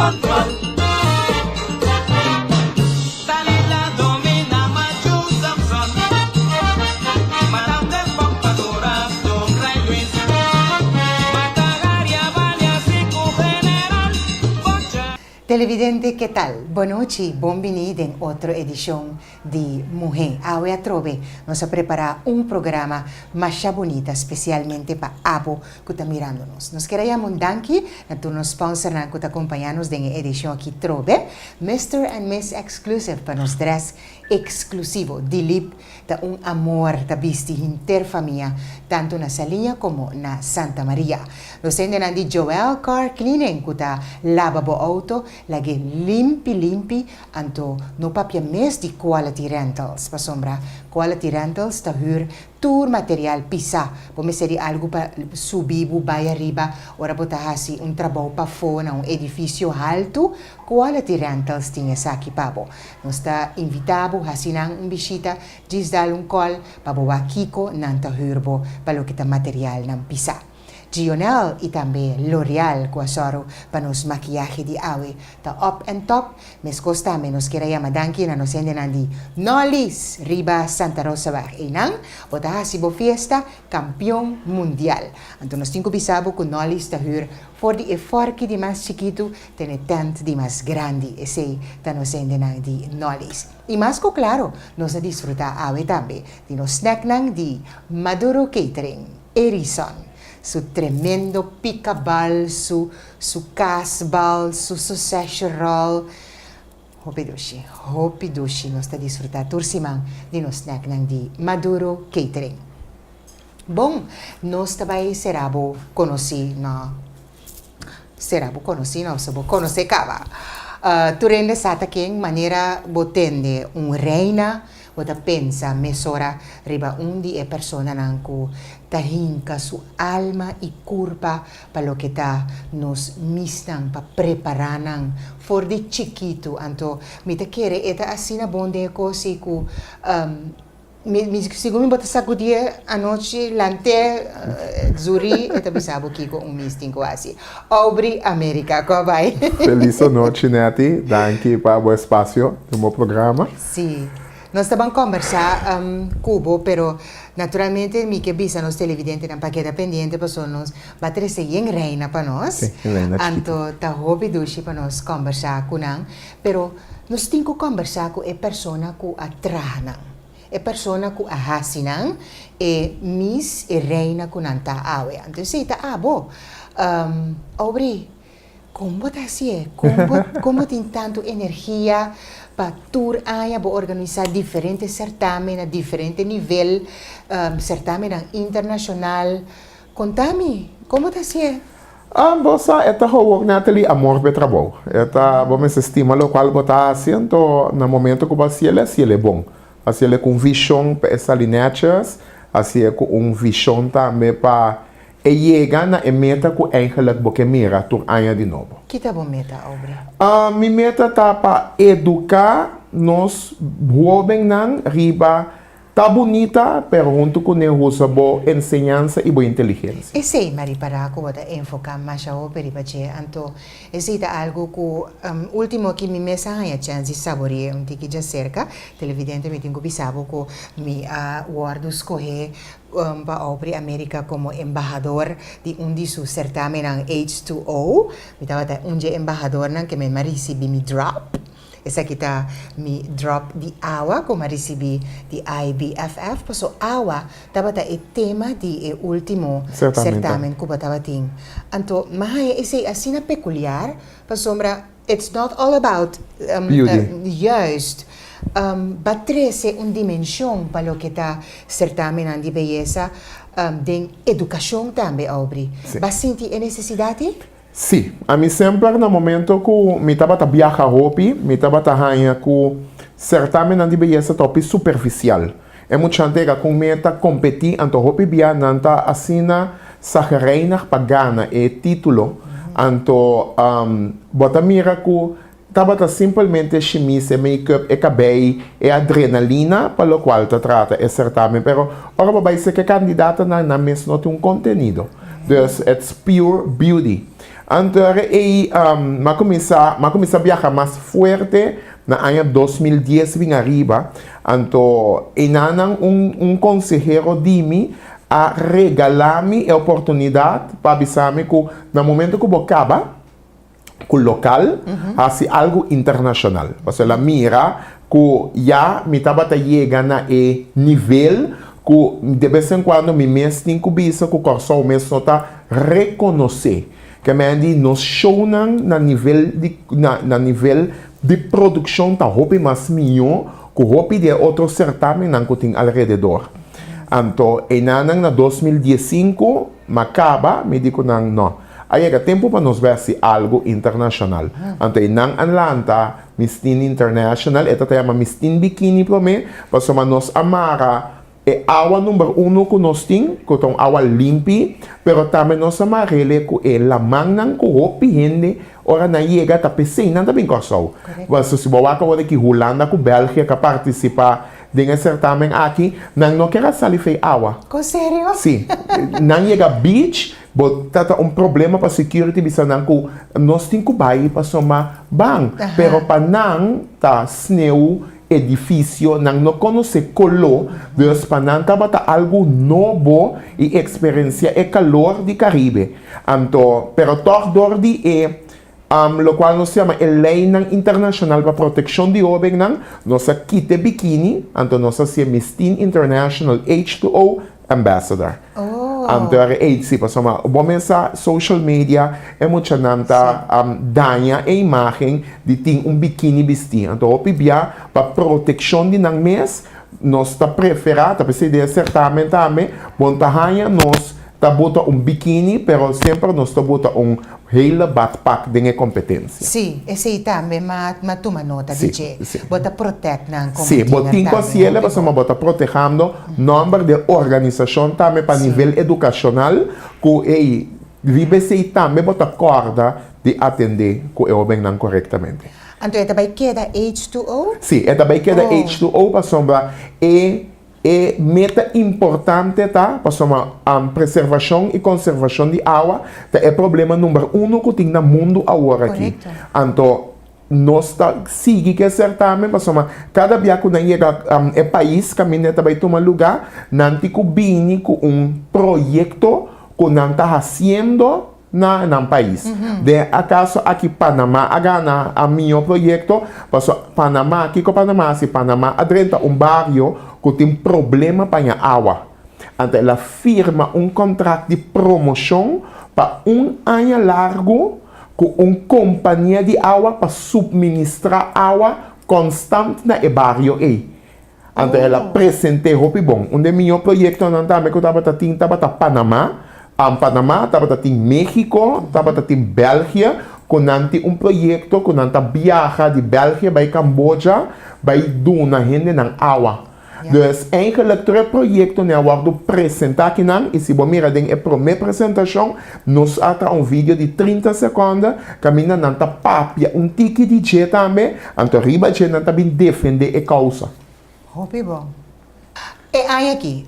control. Dalila domina Machu Samson. Madame de Pompadour, Rey Luis. Mata Hari a bali cu General Bocha. Televidente, ke tal? Bon nochi, bon bini den otro edishon di Muhé. Awe atrobe nos a prepará un programa masha bunita spesialmente pa abo ku ta mirando nos. Nos kier a yama un danki na tur nos sponsornan ku ta kompañá nos den e edishon aki trobe, Mister and Miss Exclusive pa nos dress eksklusivo. Dilip ta un amor ta bisti henter famia tantu na Saliña komo na Santa Maria. Nos hendenan di Joel Car Cleaning ku ta laba bo outo lag'é limpi limpi. Anto no papia mes di Quality Rentals pasobra Quality Rentals ta hür tur material pisá. Bo mester di algu pa subi bo bai ariba ora bo ta hasi un trabou pafó na un edifisio haltu, Quality Rentals tin esaki pa bo. Nos ta invitá bo hasi nan un bishita, djis dal un kòl pa bo wak kiko nan ta hür bo pa loke ta materialnan pisá. Gionel y tambe L'Oreal cu a sòru pa nos makiyahe di awe ta up and top. Mescos tambe nos kier a yama danki na nos hendenan di Nolly's riba Santa Rosaweg. Eynan bo ta haci bo fiesta campeon mundial. Anto nos tin cu bisa bo cu Nolly's ta huur for di e forki di mas chikitu te n'e tent di mas grandi. Esey ta nos hendenan di Nolly's. Y mas cu claro nos a disfruta awe tambe di nos snacknan di Maduro Catering. Erison, su tremendo pikabal, su su kasbal, su sausage roll. Hopi dushi, hopi dushi nos ta disfruta tur siman di nos snacknan di Maduro Catering. Bon, nos ta bai sera bo konosí no, sera bo konosí no, so bo konosé kaba. Tur hende sa ta ken manera bo tende un reina. Bo ta pensa mesora riba un di e personanan ku ta hinka su alma i kurpa pa loke ta nos misnan, pa prepará nan for di chikitu. Anto mi ta kere e ta asina bon den e kos i ku mi mi segun mi bo ta sakudié anochi lant'é zuri e ta bisa bo kiko un mis tin ku hasi. Aubrey America, ku a bai? Felis anochi Netty, danki pa bo espasio den bo programa. Sí, nos ta ban kòmbersá ku bo, pero naturalmente mi ke bisa nos televidentenan pa keda pendiente pasobra nos ba trese yen reina pa nos. Sí, yen reina chikitu. Anto ta hopi dushi pa nos kòmbersá ku nan, pero nos tin ku kòmbersá ku e persona ku a traha nan, e persona ku a hasi nan e mis, e reina ku nan ta awe. Anto esei ta abo. Aubrey, Kon bo ta hasié? Kon bo kon bo tin tantu energia pa tur aña bo organisá diferente sertamen na diferente nivel, sertamennan internashonal? Konta mi, kon bo ta hasié? Bo sa, e ta hou Natalie, amor p'e trabou. E ta, bo mester stima lokual bo ta hasi, anto na momento ku bo hasiel, hasiel e bon. Hasiel e ku un vishon pa e sali nètjes, hasiel ku un vishon tambe pa E yega na e meta ku eigenlijk bo ke mira tur aña di nobo. Ki ta bo meta, Aubrey? Mi meta ta pa eduká nos hóbennan riba ta bunita pero huntu kuné usa bo enseñansa i bo inteligensia. Esei mi a ripará ku bo ta enfoká masha hopi riba dje, anto esei ta algu ku último aki mi mes a haña chèns di sabori'é un tiki djaserka. Televidente, mi tin ku bisa bo ku mi a wòrdu skohé pa Aubrey America komo embahador di un di su sertamennan H2O. Mi tabata un dje embahadornan ke men a risibí mi drop. Esaki ta mi drop di awa ku mi a risibí di IBFF paso awa tabata e tema di e último sertamen ku bo tabatin. Anto mi a haña esei asina pekuliar pasobra it's not all about Beauty. Juist. Ba trese un dimenshon pa loke ta sertamennan di beyesa den edukashon tambe, Aubrey. Sí. Ba sinti e nesesidat ei? Sí. Ami semper na momento ku mi tabata biaha hopi, mi tabata haña ku sertamennan di beyesa ta hopi superfisial. E muchanan ta yega ku un meta kompetí, anto hopi bia nan ta asina sagereinig pa gana e título. Anto bo ta mira ku tabata simpelmente shimis, e make-up, e kabei, e adrenalina pa lokual ta trata e sertamen. Pero ora bo bai seka e kandidatonan, nan mes no tin un kontenido. Dus it's pure beauty. Anto ei m'a kuminsá m'a kuminsá biaha mas fuerte na aña 2010 bin ariba. Anto einanan un un konsehero di mi a regalá mi e oportunidat pa bisa mi ku na momento ku bo kaba ku lokal, hasi algu internashonal. Pasobra el a mira ku ya mi tabata yega na e nivel ku de bes en kuando mi mes tin ku bisa ku Kòrsou mes no ta rekonosé. Ke men di nos shownan na nivel di na nivel di produkshon ta hopi mas mihó ku hopi di e otro sertamennan ku tin alrededor. Anto einanan na 2015 m'a kaba, mi di ku nan no. A yega tempu pa nos bai hasi algu internashonal. Anto e nan a lanta Miss Teen International, e ta ta yama Miss Teen Bikini promé, pasobra nos a mara e awa number uno ku nos tin, ku ta un awa limpi, pero tambe nos a mar'ele ku e lamannan ku hopi hende ora nan yega ta p'esei nan ta bin Kòrsou. Pasobra si bo wak awor aki Hulanda ku Bèlgia ka partisipá den e sertamen aki, nan no ker a sali fei awa. Kon serio? Si. Nan yega beach, Bo ta ta un problema pa security bisa nan cu nos tin cu bay pasobra ban, pero pa nan ta sneeuw, edificio, nan no conoce colo, dus pa nan tabata algo nobo y experiencia e calor di Caribe. Anto, pero toch door di e locual nos yama e leynan internacional pa proteccion di hobennan, nos a kita e bikini, anto nos a hacié Miss Teen International H2O Ambassador. Anto era ei si, pasobra bo mes sa social media e muchanan ta daña e imagen di tin un bikini bisti. Anto hopi bia pa proteccion di nan mes nos ta prefera, ta p'esei den e certamen tambe bo no ta haña nos ta bota un bikini pero semper nos ta bota un hele badpak den e competencia. Sí, esei tambe m'a tuma nota di dje. Bo ta protect nan como Sí, bo tiener tin cu tambe, haciele hopi pasobra bon. bo ta protehando nomber di e organisacion tambe pa nivel educacional cu ey riba esei tambe bo ta corda di atende cu e hobennan corectamente. Anto e ta bay keda H2O? Sí, e ta bay keda H2O pasobra e E meta importante ta pasobra preservashon i konservashon di awa ta e problema number uno ku tin na mundu awor aki. Anto nos ta sigui ku e sertamen pasobra kada bia ku nan yega e pais kaminda e ta bai tuma lugá nan tin ku bini ku un proyekto ku nan ta hasiendo na nan pais. Den a kaso aki Panama a gana a mihó proyekto, pasobra Panama, kiko Panama hasi? Panama a drenta un bario ku tin problema pa haña awa. Anto el a firma un kontrakt di promoshon pa un aña largu ku un kompania di awa pa supministrá awa konstant na e bario ei. Anto el a present'é hopi bon. Un di e mihó proyektonan tambe ku tabata tin tabata Panamá. Panamá, tabata tin México, tabata tin Bèlgia, ku nan tin un proyekto ku nan ta biaha di Bèlgia bai Cambodja bai duna hendenan awa. Dus eigenlijk tur e proyektonan a wòrdu presentá akinan i si bo mira den e promé presentashon nos a traha un video di 30 sekònde kaminda nan ta papia un tiki di dje tambe. Anto riba dje nan ta bin defende e kousa. Hopi bon. E aña aki,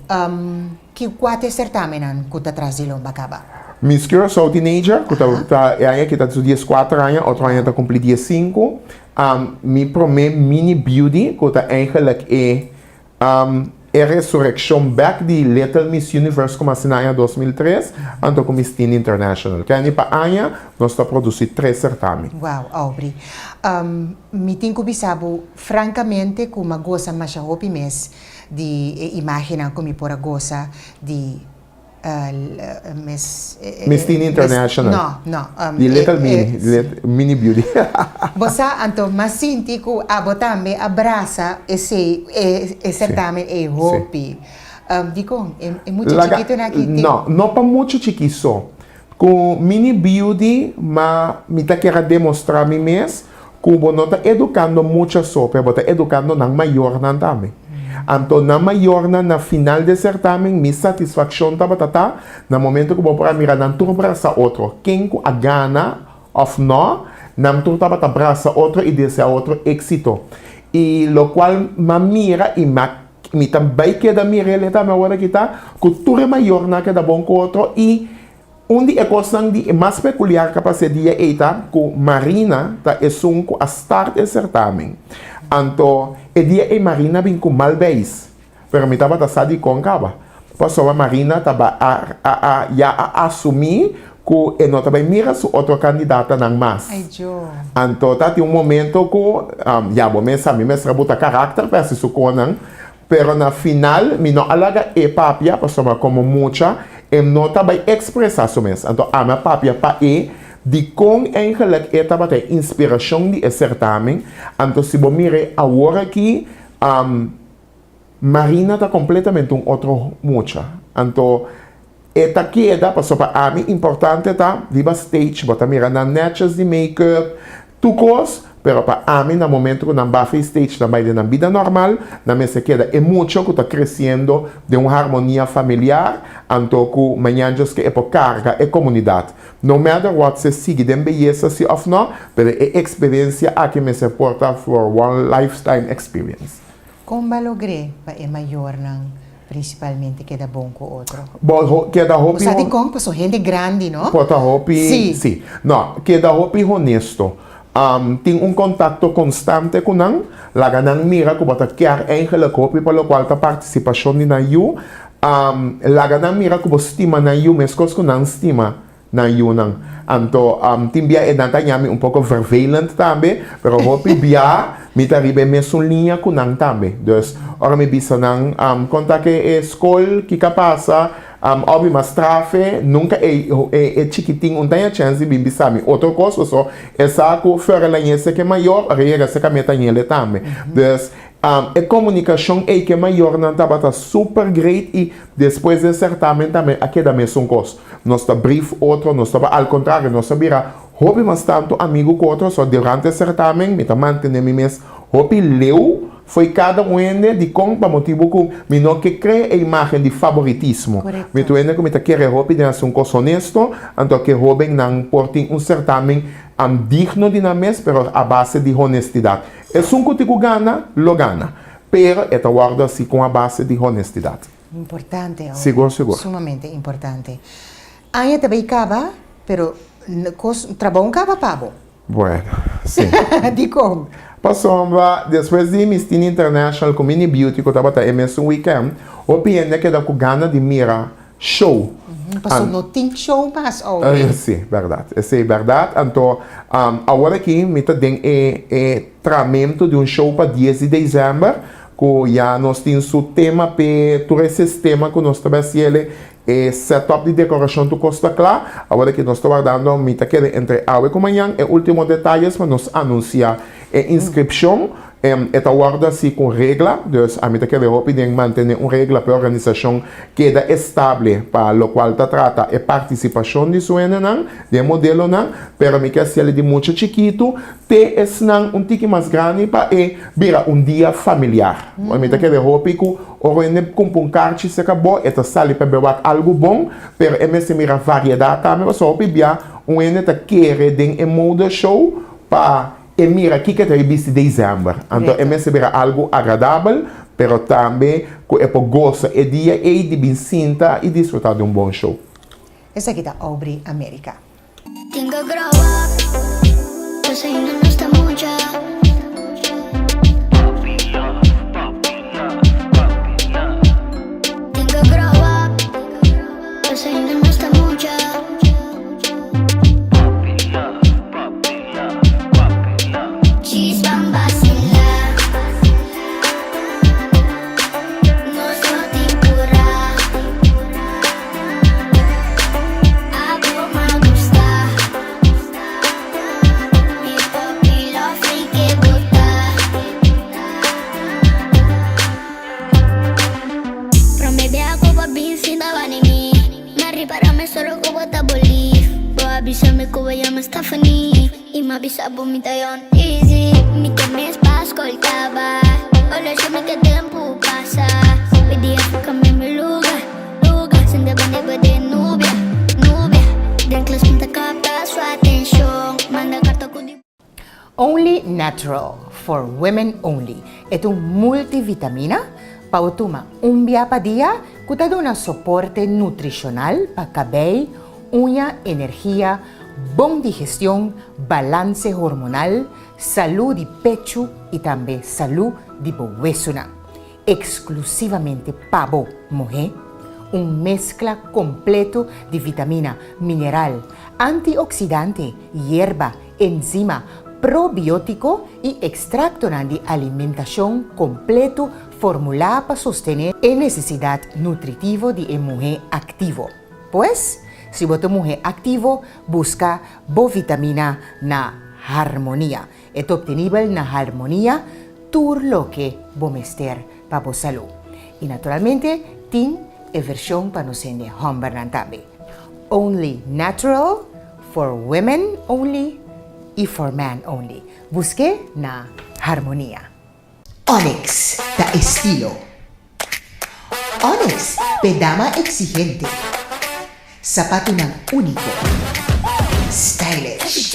ki kua ta e sertamennan ku ta tras di lomba kaba? Miss Curaçao Teenager, ku ta ta e aña aki ta su 14 aña, otro aña ta kumpli 15. Mi promé Mini Beauty, ku ta eigenlijk e E resurekshon bèk di Little Miss Universe ku masi na aña 2003, anto ku Miss Teen International. Kende pa aña nos ta produsí tres sertamen. Wow, Aubrey. Mi tin ku bisa bo frankamente ku m'a gosa masha hopi mes di e imágennan ku mi por a gosa di Miss. Miss Teen International. No, no. Di Little Mini, Mini Beauty. Bo sa, anto m'a sinti ku abo tambe a brasa esei, e certamen ei hopi. Dikon? E mucha chikitonan aki tin. No, no pa mucha chikí so. Ku Mini Beauty m'a mi ta kier a demostrá mi mes ku bo no ta edukando mucha so, pero bo ta edukando nan mayornan tambe. Anto nan mayornan na final di e sertamen mi satisfakshon tabata ta na momento ku bo por a mira nan tur brasa otro. Ken ku a gana òf nò, nan tur tabata brasa otro i desea otro éksito. I lokual m'a mira i m'a mi ta bai keda mira el e tambe awor aki ta ku tur e mayornan a keda bon ku otro i. Un di e kosnan di e mas pekuliar ku a pasa e dia ei ta ku Marina ta esun ku a start e sertamen. Anto e dia ei Marina bin ku mal beis, pero mi tabata sa dikon kaba. Pasobra Marina taba a a a ya a asumí ku e no ta bai mira su otro kandidatanan mas. Anto ta tin un momento ku ya bo mes sa mi mester a buta karakter pa hasi su konan. Pero na final mi no a laga e papia pasobra komo mucha e no ta bai ekspresá su mes. Anto ami a papia pa e dikon eigenlik e tabata e inspirashon di e sertamen. Anto si bo mir'é awor aki, Marina ta kompletamente un otro mucha. Anto e ta keda pasobra ami importante ta riba stage bo ta mira nan netjes di make-up, Tur kos, pero pa ami na momento ku nan bafa e stage nan bai den nan bida normal, nan mester keda e mucha ku ta kresiendo den un harmonia familiar, anto ku mañan djos ke e por karga e komunidat. No matter what se sigui den beyesa si òf no, pero e eksperensia aki mester por ta for one lifetime experience. Kon ba logr'é pa e mayornan principalmente keda bon ku otro? Bo ho keda hopi. Bo sa dikon? Paso hende grandi, no? Por ta hopi, Sí. sí. No, keda hopi honesto. Tin un kontakto konstante ku nan, laga nan mira ku bo ta kier eigenlijk hopi pa lokual ta partisipashon di nan yu. Laga nan mira ku bo stima nan yu meskos ku nan stima nan yunan. Anto tin bia e nan ta ñami un poko vervelend tambe, pero hopi bia mi ta riba e mesun liña ku nan tambe. Dus ora mi bisa nan kon ta ke e skol, kiko a pasa, òf mi mas trafe, nunka e e chikitin un ta ña chèns di bin bisa mi otro kos, paso e sa ku Ferelañese ke mayor, ora e yega serka mi e ta ñele tambe. Dus e komunikashon ei ke mayornan tabata super great i despues di e sertamen tambe a keda mesun kos. Nos ta brief otro, nos ta al kontrario, nos ta bira hopi mas tantu amigu ku otro, so durante e sertamen mi ta mantene mi mes hopi leu fo'i kada un hende, dikon? Pa motibu ku mi no ke krea e imagen di faboritismo. Mi ta un hende ku mi ta kere hopi den hasi un kos honesto, anto ke hobennan por tin un sertamen digno di nan mes, pero a base di honestidat. Esun ku tin ku gana, lo gana, pero e ta wòrdu hasi ku un a base di honestidat. Importante awe. Sigur, sigur. Sumamente importante. Aña ta bay caba, pero cos, trabou caba pa bo. Bueno, si. Dicon? Pasobra despues di Miss Teen International cu Mini Beauty cu tabata e mesun weekend, hopi hende a keda cu gana di mira show. Pasobra no tin show mas awe. Si, berdad. Esey berdad. Anto, awor aki mi ta den e e tramento di un show pa dies di december, Ku ya nos tin su tema p'e tur e sistema ku nos ta bai hasiel e setup di dekorashon tur kos ta kla. Awor aki nos ta wardando, mi ta kere entre awe ku mañan e ultimo detayes pa nos anunsia e inskripshon. E ta wòrdu hasi ku regla, dus ami ta kere hopi den mantené un regla pa e organisashon keda estable pa lokual ta trata e partisipashon di su hendenan den e modelonan, pero mi ke hasiel di mucha chikitu Te esnan un tiki mas grandi pa e bira un dia familiar. Mi ta kere hopi ku ora hende kumpra un karchi serka bo, e ta sali pa bewak algu bon, pero e mester mira variedat tambe, pasobra hopi bia un hende ta kere den e mode show pa e mira kiko e ta bisti december. Anto e mester bira algu agradabel, pero tambe ku e por gosa e dia ei di bin sinta i disfruta di un bon show. Esaki ta Aubrey America. Tin ku grow up, pues ainda nos ta mucha. Tin ku grow up, pues ainda nos ta mucha. Chis ban basila, nos no tin pura. Only Natural for Women Only e ta un multivitamina pa bo tuma un bia pa dia ku ta duna soporte nutrishonal pa kabei, uña, energia, bon digestion, balanse hormonal, salú di pechu i tambe salú di bo wesunan. Eksklusivamente pa bo, muhé, un meskla kompleto di vitamina, mineral, antioksidante, yerba, enzima, probiótiko i ekstraktonan di alimentashon kompleto formulá pa sostené e nesesidat nutritivo di e muhé aktivo. Pues, si bo ta un muhé aktivo, buska bo vitamina na Harmonia. E ta obtenibel na Harmonia tur loke bo mester pa bo salú. I naturalmente tin e vershon pa nos hende hòmbernan tambe. Only natural, for women only i for men only. Busk'é na Harmonia. Onyx ta estilo. Onyx p'e dama exigente. Sapatunan úniko. Stylish.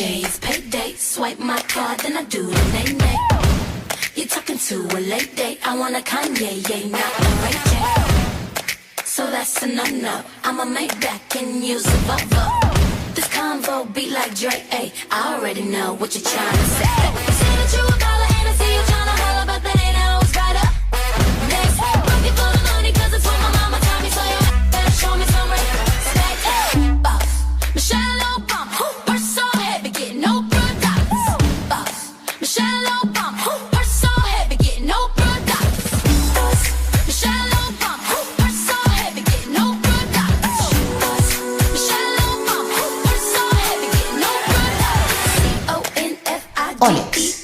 Onyx,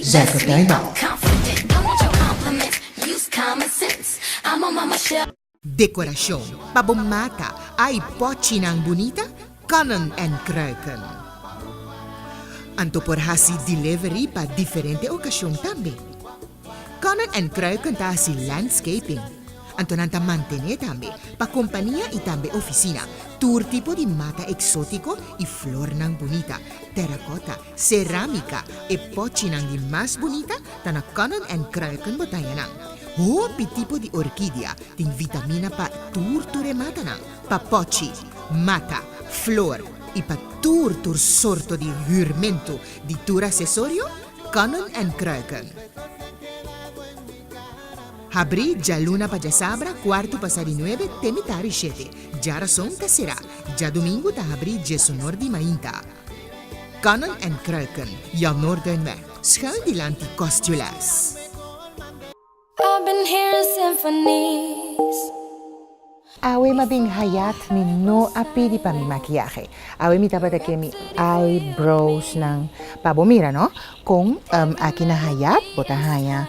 Zuikertuin Mall. Dekorashon pa bo mata ai pochinan bunita, kannen en kruiken. Anto por hasi delivery pa diferente okashon tambe. Kannen en kruiken ta hasi landscaping. Anto nan ta mantené tambe pa kompania i tambe ofisina tur tipo di mata eksótiko i flornan bunita, terakota, serámika, e pochinan di mas bunita ta na Kannen en Kruiken bo ta haña nan. Hopi tipo di orkidia tin vitamina pa tur tur e matanan, pa pochi, mata, flor i pa tur tur sorto di hürmentu di tur asesorio, Kannen en Kruiken. Habrí djaluna pa djasabra kuartu pasá di nuebe te mitar di shete. Djarason ta será. Djadumingu ta habrí djesonor di mainta. Kannen en Kruiken, Jan Noorduinweg, schuin dilanti Kostjules. I've been hearing symphonies. Awe m'a bin Hayat mi no a pidi pa mi makiyahe. Awe mi tabata ke mi eyebrows nan pa bo mira no kon aki na Hayat bo ta haña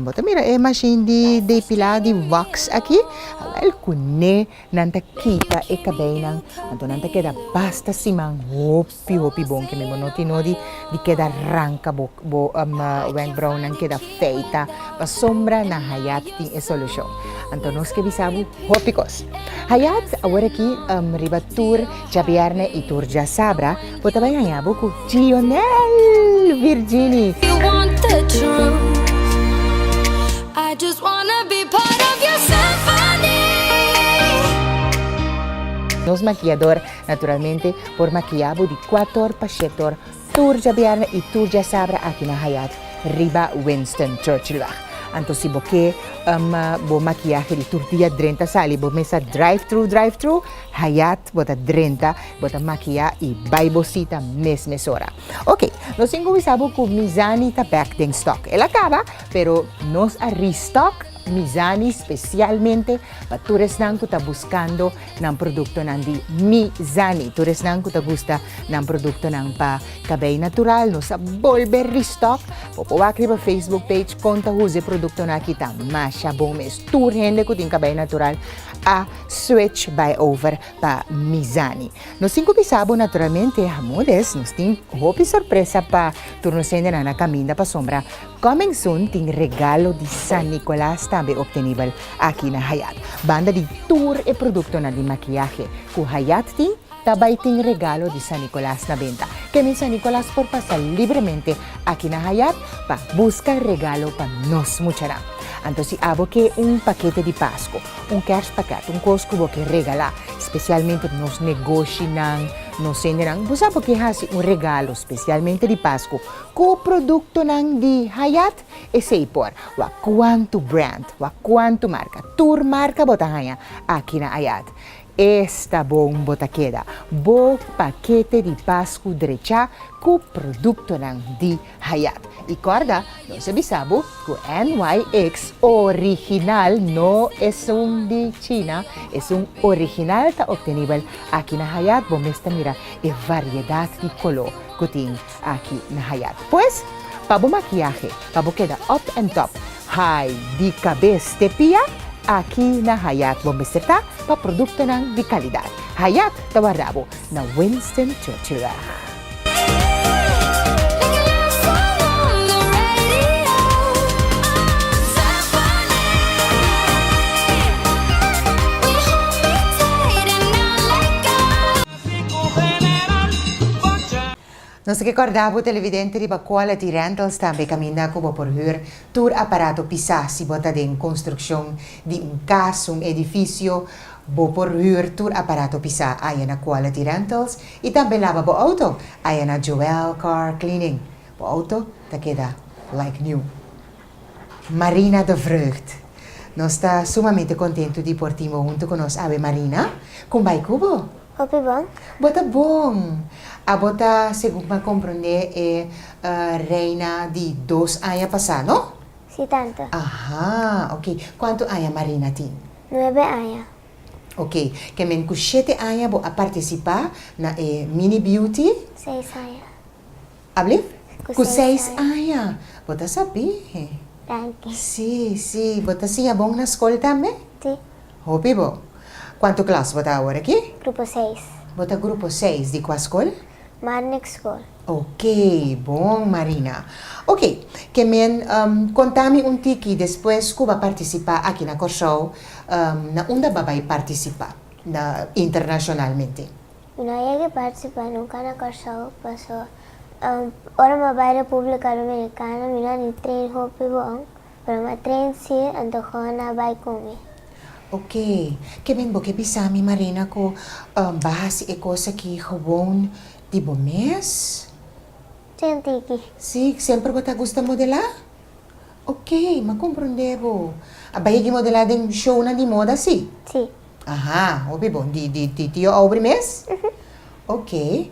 bo ta mira e machine di depila di wax aki awel kune nan ta kita e kabeinan anto nan ta keda basta siman hopi. Hopi hopi bon ke mi bo no tin nodi di keda ranka bo bo wenkbrauwnan keda feita pasobra na Hayat tin e solushon. Anto nos ke bisa bo hopi kos. Hayat awor aki riba tur djabièrnè i tur djasabra bo ta bai haña bo ku Gionel Virgini. You want the truth I just wanna be part of your symphony. Nos makiador Naturalmente por makiá bo di kuator pa shetor tur djabièrnè i tur djasabra aki na Hayat riba Winston Churchillweg. Anto si bo ke bo makiahe di tur dia drenta sali bo mesa drive thru drive thru, Hayat bo ta drenta bo ta makiá i bai bo sita mes mesora. Ok, nos tin kuminsá bo ku Mizani ta bèk den stock. El a kaba pero nos a restock Mizani spesialmente pa tur esnan ku ta buskando nan produktonan di Mizani. Tur esnan ku ta gusta nan produktonan pa kabei natural, nos a bolbe restock. Bo por wak riba Facebook page kon ta usa e produktonan aki, ta masha bon mes. Tur hende ku tin kabei natural a switch bai over pa Mizani. Nos tin ku bisa bo naturalmente, Hamudes, nos tin hopi sorpresa pa tur nos hendenan na kaminda pasobra Coming soon tin regalo di San Nicolas tambe obtenibel aki na Hayat. Banda di tur e productonan di makiyahe cu Hayat tin, ta bay tin regalo di San Nicolas na benta. Kemi San Nicolas por pasa libremente aki na Hayat pa busca regalo pa nos muchanan. Anto si abo ke un pakete di Pasco, un kerstpakket, un kos ku bo ke regalá, spesialmente nos negoshinan, nos hendenan, bo sa bo ke hasi un regalo spesialmente di Pasco ku produktonan di Hayat? Esei por. Wak kuantu brand, wak kuantu marka, tur marka bo ta haña aki na Hayat. Esta bon bo ta keda. Bo pakete di Pasku drechá ku produktonan di Hayat. I kòrda, nos a bisa bo ku NYX original no esun di China, esun original ta optenibel aki na Hayat. Bo mes ta mira e variedat di koló ku tin aki na Hayat. Pues, pa bo makiahe, pa bo keda up and top, hai di kabes te pia, aki na Hayat bo mester ta pa produktonan di kalidat. Hayat ta warda bo na Winston Churchillweg. Nos ta ke kòrda bo televidente riba Quality Rentals tambe kaminda ku bo por hür tur aparato pisá si bo ta den konstrukshon di un kas, un edifisio, bo por hür tur aparato pisá aya na Quality Rentals i tambe laba bo outo aya na Joel Car Cleaning. Bo outo ta keda like new. Marina de Vreugd. Nos ta sumamente kontentu di por tin bo huntu ku nos awe Marina. Kon bai ku bo? Hopi bon. Bo ta bon. Abo ta, segun m'a komprondé, e reina di dos aña pasá, no? Sí, tanta. Aha, ok. Kuantu aña Marina tin? Nuebe aña. Ok. Ke men ku shete aña bo a partisipá na e Mini Beauty? Seis aña. Ablif? Ku seis aña. Bo ta sabí. Danki. Sí, sí. Bo ta siña bon na skol tambe? Sí. Hopi bo. Kuantu klas bo ta awor aki? Grupo seis. Bo ta grupo seis. Di kua skol? Marnix School. Ok, bon Marina. Ok, ke men konta mi un tiki despues ku bo a partisipá aki na Kòrsou, na unda bo a bai partisipá na internashonalmente? Mi no yega participa nunca na Corsou paso ora mi a bay Republica Dominicana mi no ni train hopi bon pero mi a train si anto gewoon a bay cu mi. Ok, ke ben bo ke bisa mi Marina cu ba haci e cos aki gewoon di bo mes? Si un tiki. Si, semper bo ta gusta modela? Ok, m'a comprende bo. A bay yegi modela den shownan di moda si? Si. Aha, hopi bon. Di di di tio Aubrey mes? Ok.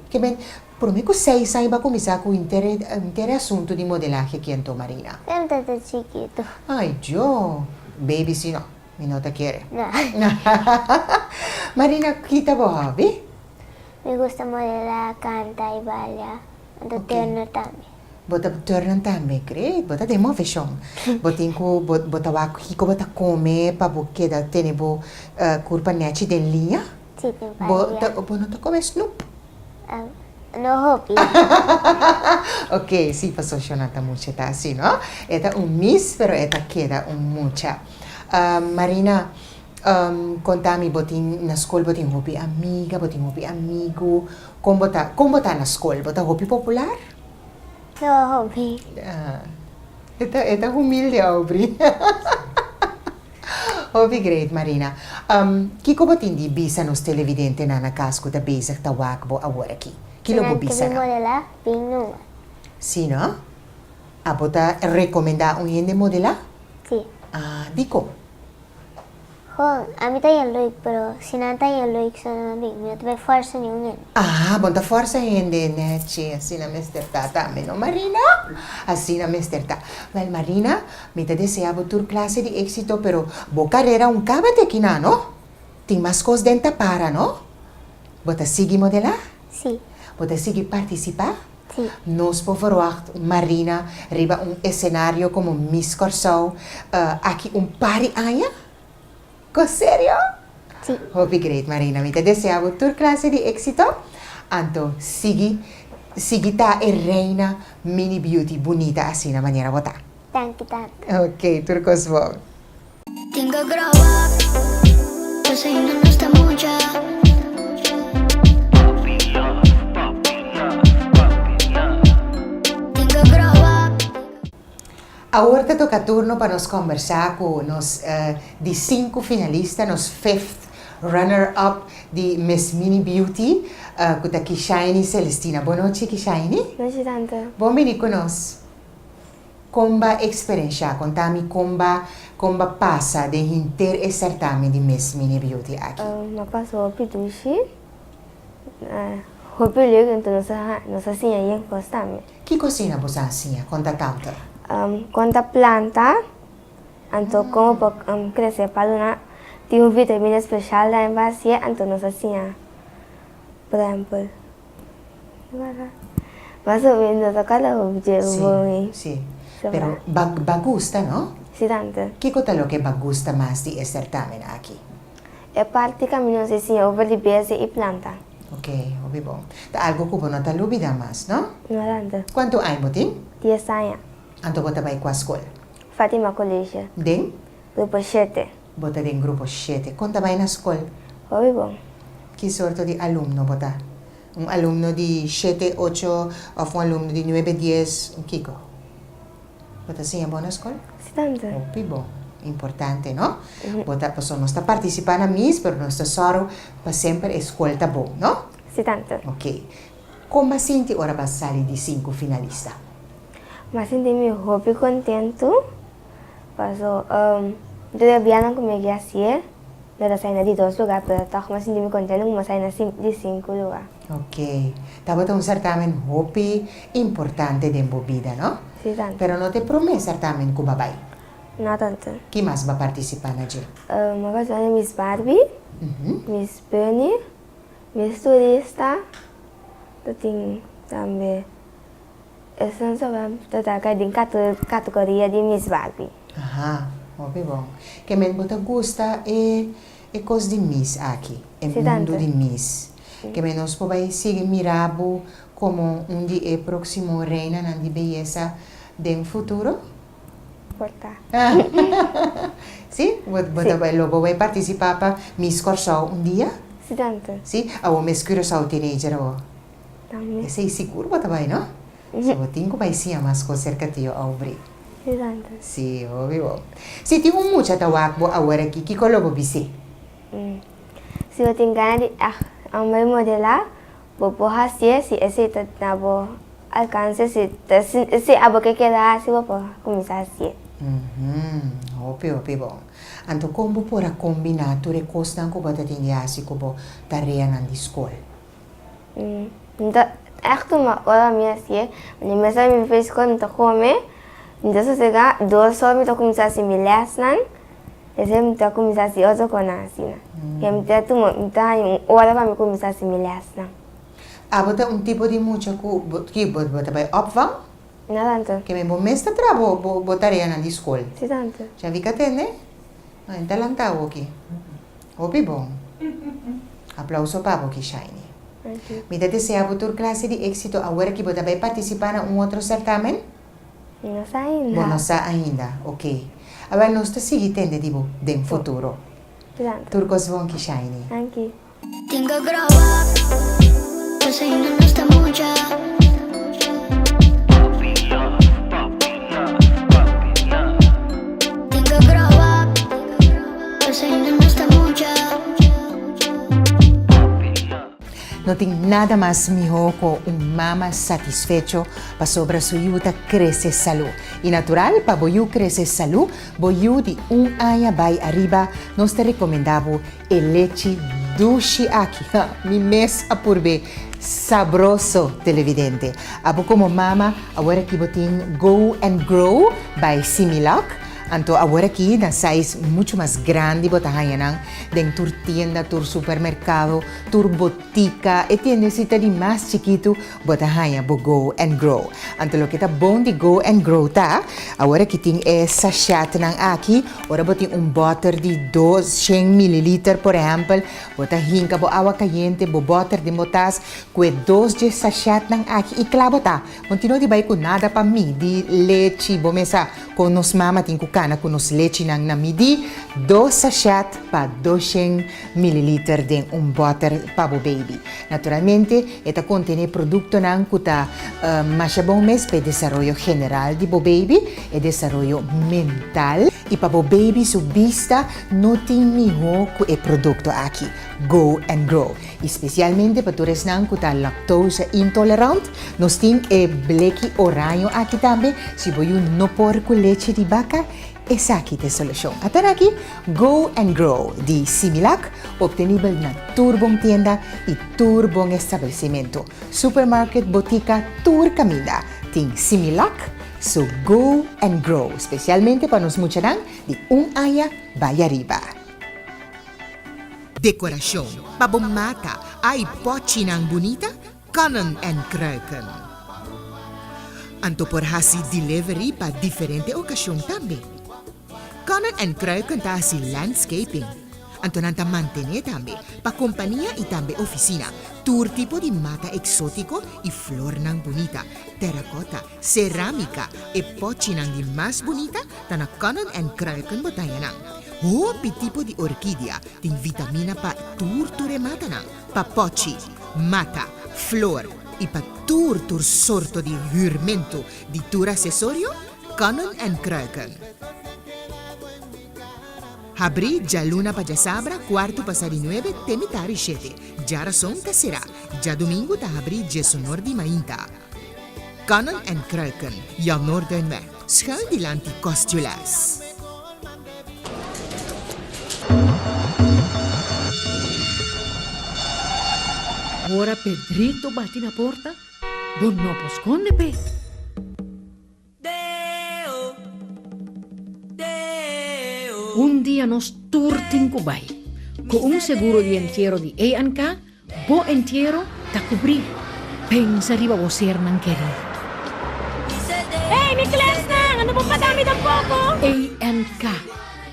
Ke men, prome ku seis aña bo a kuminsá ku henter e henter e asuntu di modelahe aki anto, Marina? Ken ta ta chikitu. Ay, Djo. Baby si no. Mi no ta kere. No. Marina, ki ta bo hobby? Mi gusta modelá, kanta i balia. Anto turno tambe. Bo ta turnan tambe, great, bo ta den moveshon. Bo tin ku bo bo ta wak kiko bo ta kome pa bo keda tene bo kurpa nechi den liña. Si, tin pa Bo liña. ta bo no ta kome snoep? No hopi. Ok, si, pasobra shona ta mucha ta asi, no? E ta un mis, pero e ta keda un mucha. Marina, konta mi, bo tin na skol bo tin hopi amiga, bo tin hopi amigu, kon bo ta kon bo ta na skol? Bo ta hopi popular? No hopi. E ta e ta humilde Aubrey. Hopi great Marina. Kiko bo tin di bisa nos televidentenan na kas ku ta bezig ta wak bo awor aki? Kilo bo bisa nan? Nan ke bin modelá, bin numa. Si no? Abo ta rekomendá un hende modelá? Si. Ah, dikon? Ho, ami ta yen leuk, pero si nan ta yen leuk so nan a bin, mi no ta bay forsa niun hende. Ah, bon ta forsa hende, nechi, asina mester ta tambe, no Marina? Asina mester ta. Wel Marina, mi ta desea bo tur clase di exito, pero bo carera un caba te kina, no? Tin mas cos den ta para, no? Bo ta sigui modela? Si. Bo ta sigui participa? Si. Nos por verwacht Marina riba un escenario como Miss Kòrsou aki un par di aña? Ko serio? Si. Hopi great Marina, mi ta desea bo tur clase di exito, anto sigui sigui ta e reina mini beauty bunita asina manera bo ta. Danki tanta. Ok, tur cos bon. Tin ku grow up, pasobra ainda nos ta mucha. Tin ku grow up. Awor ta toca turno pa nos combersa cu nos di cinco finalista, nos fifth runner up di Miss Mini Beauty, cu ta Kishaini Celestina. Bon nochi Kishaini. Nochi tante. Bon bini cu nos. Con ba experiencia? Conta mi con ba con ba pasa den henter e certamen di Miss Mini Beauty aki. M'a pasa hopi dushi, hopi leuk enton nos a nos a siña yen cos tambe. Kiko asina bo sa siña? Con ta tante? Con ta planta, anto con bo por crece palunan. Tin un vitamina special tambe pa hacié, anto nos a siña por ehempel. Mas o menos a cada un dje bon ei. Sí, sí. Pero ba ba gusta, no? Sí, tante. Kiko ta loke ba gusta mas di e certamen aki? E parti ku mi nos a siña over di bese i planta. Ok, hopi bon. Ta algu ku bo no ta lubida mas, no? No, tante. Kuantu aña bo tin? Dies aña. Anto bo ta bai kua skol? Fatima College. Den? Grupo shete. Bo ta den grupo shete. Kon ta bai na skol? Hopi bon. Ki sorto di alumno bo ta? Un alumno di shete, ocho of un alumno di nuebe, dies, un kiko? Bo ta siña bon na skol? Si tante. Hopi bon. Importante, no? Bo ta, pasobra nos ta partisipá na mis, pero nos ta sòru pa semper e skol ta bon, no? Si tante. Ok. Kon bo a sinti ora bo a sali di sinku finalista? Mi a sinti mi hopi kontentu, paso tur e bianan ku mi a guia hasié, mi ta sai na di dos lugá, pero tòg mi a sinti mi kontentu ku mi a sai na di sinku lugá. Ok. Tabata un sertamen hopi importante den bo bida, no? Si, tante. Pero no ta e promé sertamen ku bo a bai? No, tante. Ki mas bo a partisipá na dje? Mi a partisipá na Miss Barbie, Miss Bunny, Miss Turista, ta tin tambe Esun soba ta ta den kategoria di Miss Barbie. Aha, hopi bon. Ke men bo ta gusta e e kos di Miss aki, e mundu di Miss. Ke men nos por bai sigui mira bo komo un di e proksimo reinanan di beyesa den futuro? Por ta. Si? Bo bo ta bai lo bo bai partisipá pa Miss Kòrsou un dia? Si tante. Si? Awor Miss Curaçao Teenager awor? Tambe. Esei sigur bo ta bai, no? So bo tin ku bai siña mas kos serka tio Aubrey. Si, tante. Si, hopi bo. Si tin un mucha ta wak bo awor aki, kiko lo bo bis'é? Si bo tin gana di ègt bai modelá, bo por hasié si esei ta na bo alkanse. Si ta si abo ke keda hasi, bo por kuminsá hasié. Hopi, hopi bon. Anto kon bo por a kombiná tur e kosnan ku bo ta tin di hasi ku bo tareanan di skol? Mi ta ègt tuma ora mi hasié, mi mester mi bai skol mi ta kome, mi ta sosegá, dos or mi ta kuminsá hasi mi lèsnan, despues mi ta kuminsá hasi otro kosnan asina. Mi ta tuma, mi ta haña un ora pa mi kuminsá hasi mi lèsnan. Abo ta un tipo di mucha ku bo ki bo ta bai opvang? No tantu. Ke men bo mes ta traha bo bo tareanan di skol? Si tantu. Dja vi ka tende? Nan ta lanta awoki. Hopi bon. Aplauso pa bo, Kishaini. Mi ta desea bo tur klase di éksito awor ki bo ta bai partisipá na un otro sertamen? Mi no sa ainda. Bo no sa ainda, oké. Awel nos ta sigui tende di bo den futuro. Danki. Tur kos bon, Kishaini. Danki. Tin ke grow up, pues ainda nos ta mucha. Tin ke grow up, pues ainda nos ta mucha. No tin nada mas mihó ku un mama satisfecho pasobra su yu ta krese salú. I natural, pa bo yu krese salú, bo yu di un aña bai ariba, nos ta rekomendá bo E lechi dushi aki, ha, mi mes a purb'é. Sabroso, televidente. Abo komo mama, awor aki bo tin Go and Grow by Similac. Anto awor aki na size muchu mas grandi bo ta haña nan den tur tienda, tur supermerkado, tur botika. E tiendesita di mas chikitu bo ta haña bo Go and Grow. Anto loke ta bon di Go and Grow ta, awor aki tin e sachetnan aki, ora bo tin un bòter di 200 mililiter por ehèmpel, bo ta hinka bo awa kayente, bo bòter den bo tas ku e dos dje sachetnan aki i kla bo ta. Bo tin no di bai ku nada pa midi lechi, bo mesa kon nos mama tin ku. kana ku nos lechinan na midí, dos sachet pa 200 mililiter den un bòter pa bo baby. Naturalmente e ta kontené produktonan ku ta masha bon mes pa e desaroyo general di bo baby, e desaroyo mental i pa bo baby su bista no tin mihó ku e produkto aki, Go and Grow. I spesialmente pa tur esnan ku ta lactose intolerant, nos tin e bleki oraño aki tambe, si bo yu no por ku lechi di baka, esaki ta e solushon. Atan aki, Go and Grow di Similac, obtenibel na tur bon tienda i tur bon establesimentu, supermarket, botika, tur kaminda tin Similac su Go and Grow, spesialmente pa nos muchanan di un aña bai ariba. Dekorashon pa bo mata ai pòchinan bunita, kannen en kruiken. Anto por hasi delivery pa diferente okashon tambe. Kannen en kruiken ta hasi landscaping. Anto nan ta mantené tambe pa kompania i tambe ofisina tur tipo di mata eksótiko i flornan bunita, terakòta, serámika, e pòchinan di mas bunita ta na Kannen en Kruiken bo taña nan. Hopi tipo di orkidia tin vitamina pa tur tur e matanan, pa pochi, mata, flor i pa tur tur sorto di hürmentu di tur asesorio, Kannen en Kruiken. Habrí djaluna pa djasabra kuartu pasá di nuebe te mitar di shete. Djarason ta será. Djadumingu ta habrí djesonor di mainta. Kannen en Kruiken, Jan Noorduinweg, schuin dilanti Kostjules. Ora Pedrito bati na porta, bo no por skonde p'e. Un dia nos tur tin ku bai. Ku un seguro di entiero di A&K, bo entiero ta kubrí. Pensa riba bo sernan kerí. Hey, mi klesnan! Ando bo paga mi tampoko? A&K,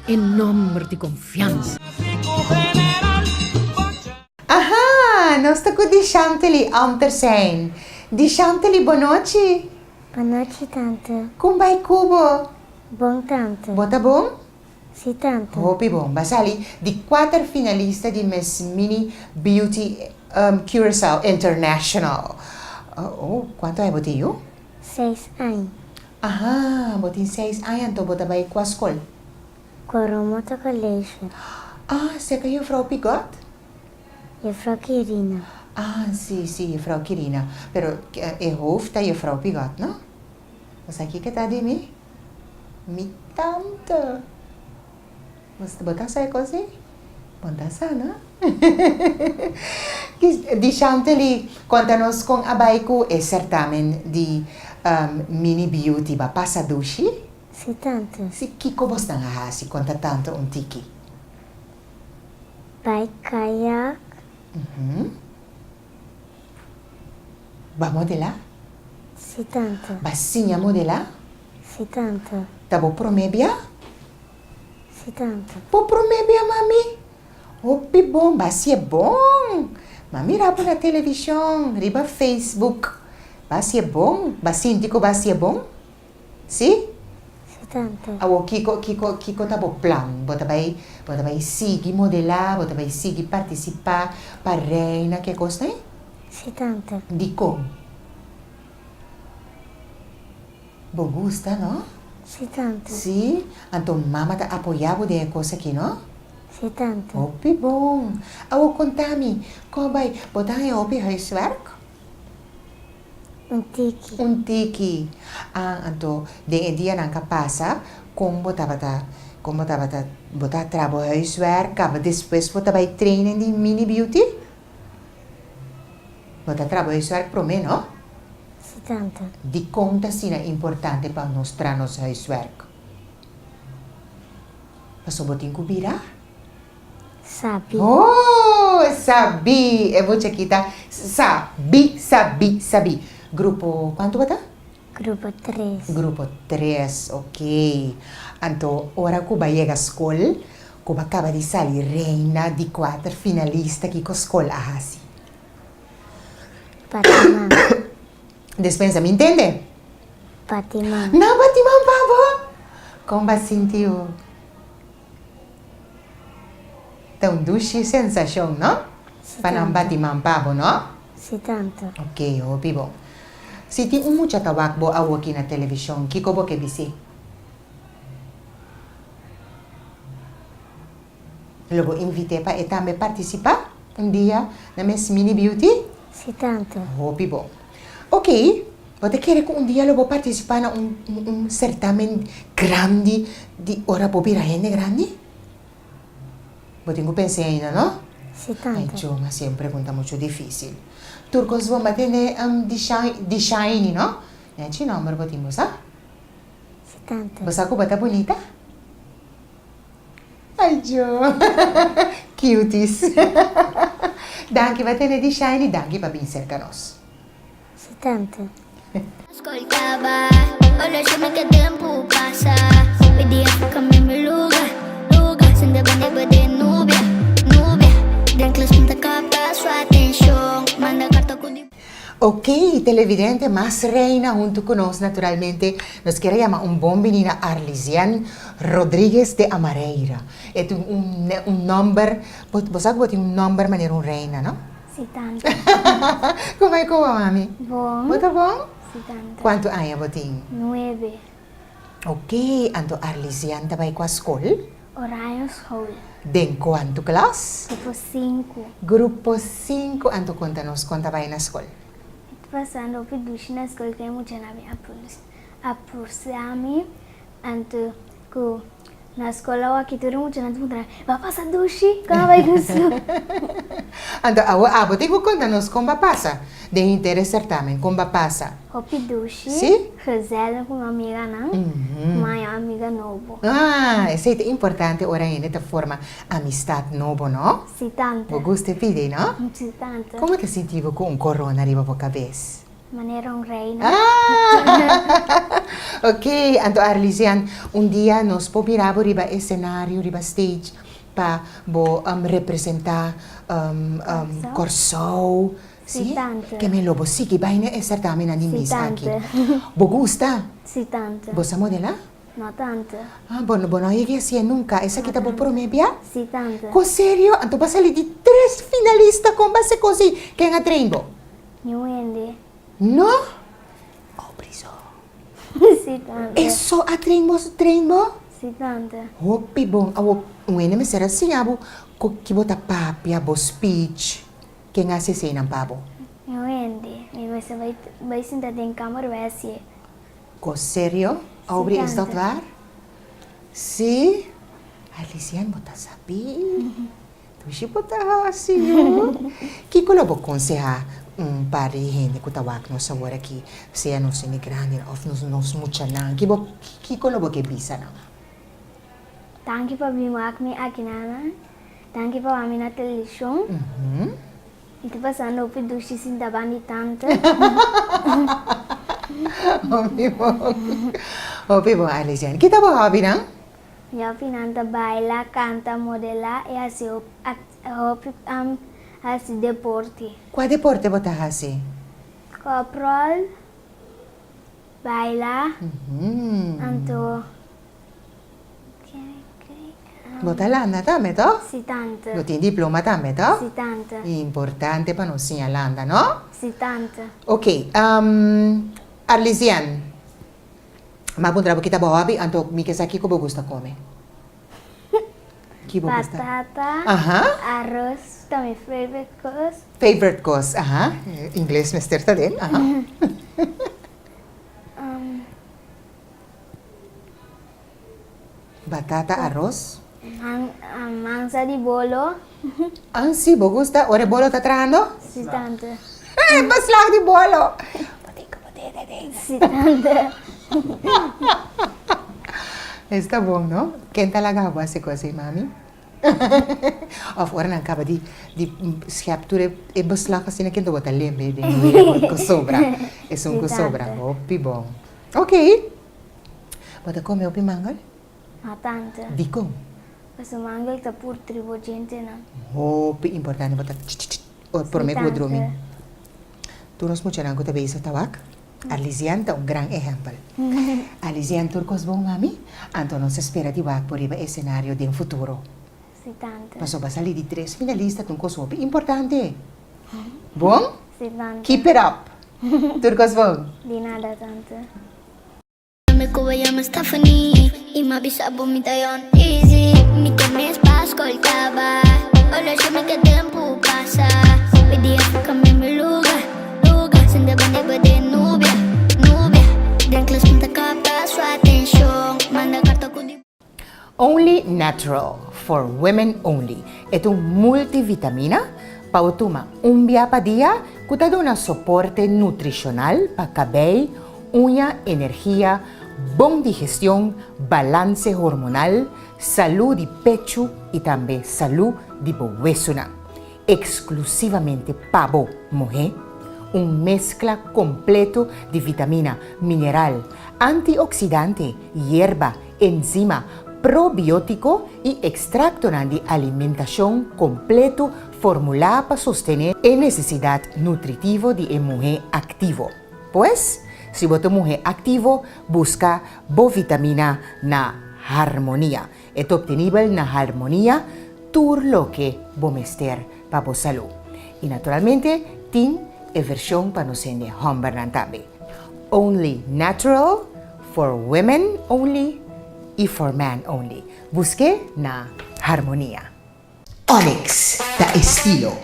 e nomber di konfiansa. Aha! Nos ta ku Dishantely Amtersijn. Dishantely, bonochi! Bonochi tante. Kon bai ku bo? Bon tante. Bo ta bon? Si tante. Hopi bon. Ba sali di kuater finalista di Miss Mini Beauty Curaçao International. Oh, kuantu aña bo tin yu? Seis aña. Aha, bo tin seis aña anto bo ta bai kua skol? Coromoto College. Ah, serka Juffrouw Pigot? Juffrouw Kirina. Ah, si, si, Juffrouw Kirina. Pero e hoofd ta Juffrouw Pigot, no? Bo sa kiko ta di mi? Mi tante. Bo ta sa e kos ei? Bo no ta sa, no? Di Shantely, konta nos kon a bai ku e sertamen di Mini Beauty. Bo a pasa dushi? Si, tante. Si, kiko bosnan a hasi? Konta tante un tiki. Bai kayak. Ba modelá? Si tante. Ba siña modelá? Si tante. Ta bo promé bia? Si tante. Bo promé bia mami? Hopi bon, ba hasié bon! M'a mira bo na televishon, riba Facebook. Ba hasié bon? Ba sinti ku ba hasié bon? Si? Si tante. Awor kiko kiko kiko ta bo plan? Bo ta bai bo ta bai sigui modelá, bo ta bai sigui partisipá pa reina ke kos nei? Si tante. Dikon? Bo gusta no? Si tante. Si? Anto mama ta apoyá bo den e kos aki no? Si tante. Hopi bon. Awor konta mi, kon bai bo ta haña hopi huiswerk? Un tiki. Un tiki. Ah, anto den e dianan ka pasa, kon bo tabata, kon bo tabata, bo ta traha bo huiswerk, kaba despues bo ta bai training di Mini Beauty? Bo ta traha bo huiswerk promé, no? Si, tante. Dikon ta asina importante pa nos traha nos huiswerk? Pasobra bo tin ku bira. Sabi. Oh, sabi! E mucha aki ta sabi, sabi, sabi. Grupo cuanto bo ta? Grupo tres. Grupo tres, ok. Anto, ora cu bo a yega scol, cu bo a caba di sali reina di cuater finalista, kico scol a haci? Bati man. Despensa, mi ntende? Bati man. Nan bati man pa bo? Kon bo a sinti bo? Ta un dushi sensashon, no? Si, Pa nan tanta. bati man pa bo, no? Si, tanta. Ok, hopi bon. Si tin un mucha ta wak bo awoki na televishon, kiko bo ke bis'é? Lo bo invit'é pa e tambe partisipá un dia na mes Mini Beauty? Si, tanta. Hopi bon. Ok, bo ta kere ku un dia lo bo partisipá na un un sertamen grandi di ora bo bira hende grandi? Bo tin ku pensa ainda, no? Si, tanta. Ay, Djo, ma si e un pregunta muchu difísil. Tur kos bon ba tene di di Shiny, no? Nechi nòmber bo tin, bo sa? Si, tanta. Bo sa ku bo ta bunita? Ay Djo, cuties. Danki pa tene di Shiny, danki pa bin serka nos. Si tanta. Ok, televidente, mas Reina huntu ku nos naturalmente nos kier a yama un bon bini na Arlisian Rodriguez de Amareira. E tin un un nomber, bo bo sa ku bo tin un nomber manera un reina, no? Si tanta. Komo e koba mami? Bon. Bo ta bon? Si tanta. Kuantu aña bo tin? Nuebe. Ok, anto Arlisian ta bai kua skol? Oranje School. Den kuantu klas? Grupo sinku. Grupo sinku, anto konta nos kon ta bai na skol. Mi ta pasando hopi dushi na skol ku e muchanan a bin aprosiá mi, anto ku na skol awaki tur e muchanan ta puntra mi, Bo a pasa dushi? Kon a bai ku su? Anto awo abo tin ku konta nos kon bo a pasa den henter e sertamen, kon bo a pasa? Hopi dushi, Sí? gezellig ku mi amiganan, mi haña amiga nobo. Ah, esei ta importante ora hende ta forma amistad nobo, no? Sí, tante. Bo gusta e pidi, no? Sí, tante. Como ta sinti bo cu un corona riba bo cabes? Manera un reina. Ah! Ok, anto Arlisian, un dia nos por mira bo riba escenario, riba stage, pa bo representa Corsou. Sí, tante. Ke men lo bo sigui bai na e certamennan di Sí, Miss aki? tante. Bo gusta? Sí, tante. Bo sa modela? No, tante. Ah, bo bo no a yega hacié nunca. Esaki ta bo prome bia? Sí, tante. Con serio? Anto bo a sali di tres finalista con bo a haci cos ei? Ken a train bo? Niun hende. No? Oh, Brizo. Sí, tante. Eso a train bo, train bo? Sí, tante. Hopi bon. Awor, un hende mester a siña bo con ki bo ta papia, bo speech. Ken a hasi eseinan pa bo? Mi hende, mi mester bai bai sinta den kamer bai hasié. Kos serio, Aubrey, is dat waar? Sí? Alician, bo ta sabí. Dushi bo ta hasi, yu. Kiko lo bo konsehá un par di hende ku ta wak nos awor aki, sea nos hende grandinan òf nos nos muchanan? Ki bo kiko lo bo ke bisa nan? Danki pa bin wak mi akinanan. Danki pa wak mi na televishon. Mi ta pasando hopi dushi sinta banda di tante. Hopi bon. Hopi bon, Arlisian. Ki ta bo hobbynan? Mi hobbynan ta baila, kanta, modela i hasi hopi hasi deporte. Kua deporte bo ta hasi? Koprol, baila, anto. Bo ta landa tambe to? Si tante. Bo tin diploma tambe to? Si tante. Importante pa nos siña landa no? Si tante. Ok, Arlisian, m'a puntra bo kita bo hobby, anto mi ke sa kiko bo gusta kome? Ki bo gusta? Batata, aros ta mi favorite kos. Favorite kos, aha. Ingles mester ta den, aha. Batata aros. Mansa di bolo. Ah si, bo gusta ora e bolo ta trahando? Si tante. E beslag di bolo. Bo tin ku bot'e den. Si tante. Esta bon no? Ken ta laga bo hasi kos ei mami? Of ora nan kaba di di schep tur e beslag asina ken ta bota lembe den e ku sobra. Esun ku sobra. Hopi bon. Ok. Bo ta come hopi mangel? No tanto. Dikon? Pasobra mangel ta purtri bo djentenan. Hopi importante bo ta ch-ch-ch ora prome ku bo drumi. Tur nos muchanan ku ta bezig ta wak? Arlisian ta un gran ehèmpel. Arlisian tur kos bon mami, anto nos ta spera di wak bo riba esenario den futuro. Si tante. Pasobra sali di tres finalista ta un kos hopi importante. Bon? Si tante. Keep it up! Tur kos bon. Di nada tante. Mi ku bo yama Stephanie Y m'a bisa bo mi ta yon easy Mi ke mes pa skoltaba Olo si mi ke tempu pasa Mi di Afrika mi mi luga, luga Sende banda bo den nubia, nubia Den klas mi ta kapta su atenshon Manda karta ku di. Only Natural for Women Only e ta un multivitamina pa bo tuma un bia pa dia ku ta duna soporte nutrishonal pa kabei, uña, energia, bon digestion, balanse hormonal, salú di pechu i tambe salú di bo wesunan. Eksklusivamente pa bo, muhé, un meskla kompleto di vitamina, mineral, antioksidante, yerba, enzima, probiótiko i ekstraktonan di alimentashon kompleto formulá pa sostené e nesesidat nutritivo di e muhé aktivo. Pues, si bo ta un muhé aktivo, buska bo vitamina na Harmonia. E ta optenibel na Harmonia tur loke bo mester pa bo salú. I naturalmente tin e vershon pa nos hende hòmbernan tambe. Only natural, for women only i for men only. Busk'é na Harmonia. Onyx ta estilo.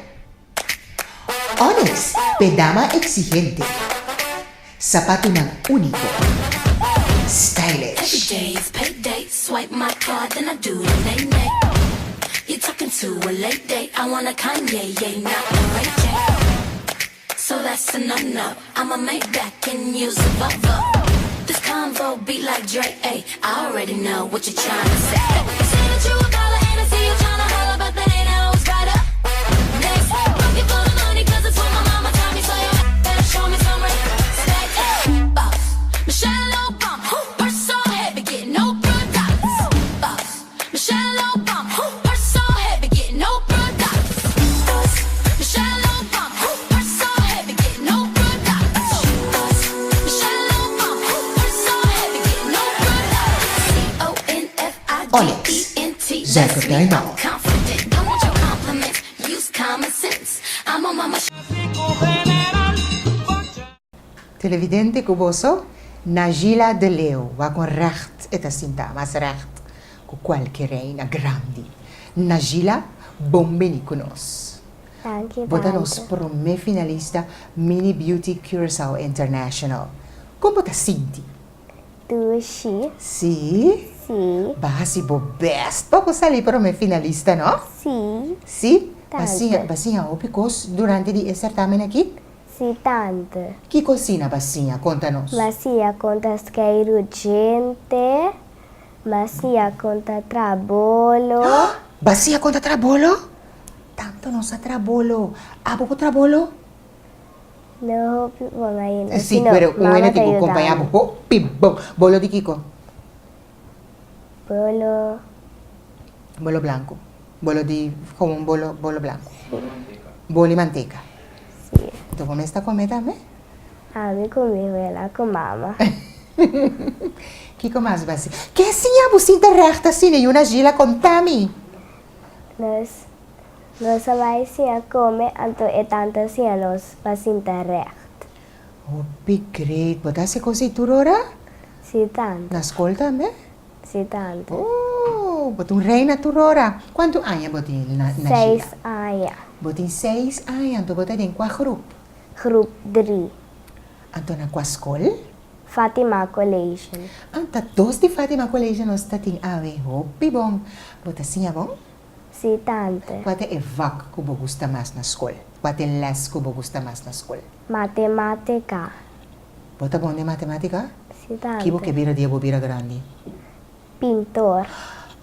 Onyx p'e dama exigente. Sapatunan único. Stylish. Onyx, zuiver tuinbouw. Televidente ku boso, Najila de Leeuw, wak un recht e ta sinta, mas recht ku kualke reina grandi. Najila, bon bini ku nos. Danki, Bo ta nos tante. promé finalista Mini Beauty Curaçao International. Kon bo ta sinti? Dushi. Sí? Sí. Bo a hasi bo bèst pa bo sali promé finalista, no? Sí. Sí? Bo a Tante. siña, bo a siña hopi kos durante di e sertamen aki? Sí, tante. Kiko asina ba siña? Konta nos. M'a siña kon ta skeiru djente. M'a siña kon ta traha bolo. Ba siña kon ta traha bolo? Tantu nos a traha bolo. Abo por traha bolo? No hopi bon ainda. Sí, pero un hende tin ku kompañá bo hopi bon. Bolo di kiko? Bolo. Bolo blanku. Bolo di komo un bolo, bolo blanku. Sí. Bolo di manteka. Sí. Enton bo mes ta kome tambe? Ami ku mi wela ku mama. Kiko mas bo a si? Ke siña bo sinta règt asina i una gila konta mi? Nos nos a bai siña kome anto e tanta siña nos pa sinta règt. Hopi great. Bo ta hasi kos ei tur ora? Sí tanta. Na skol tambe? Sí tanta. Oh, bo ta un reina tur ora. Kuantu aña bo tin na Sheila? Seis aña. Bo tin seis aña, anto bo ta den kua grup? Grup dri. Anto na kua skol? Fatima College. Anta dos di Fatima College nos ta tin awe. Hopi bon. Bo ta siña bon? Sí tanta. Kua ta e vak ku bo gusta mas na skol? Kua ta e lès ku bo gusta mas na skol? Matemátika. Bo ta bon den matemátika? Si tante. Ki bo ke bira dia bo bira grandi? Pintor.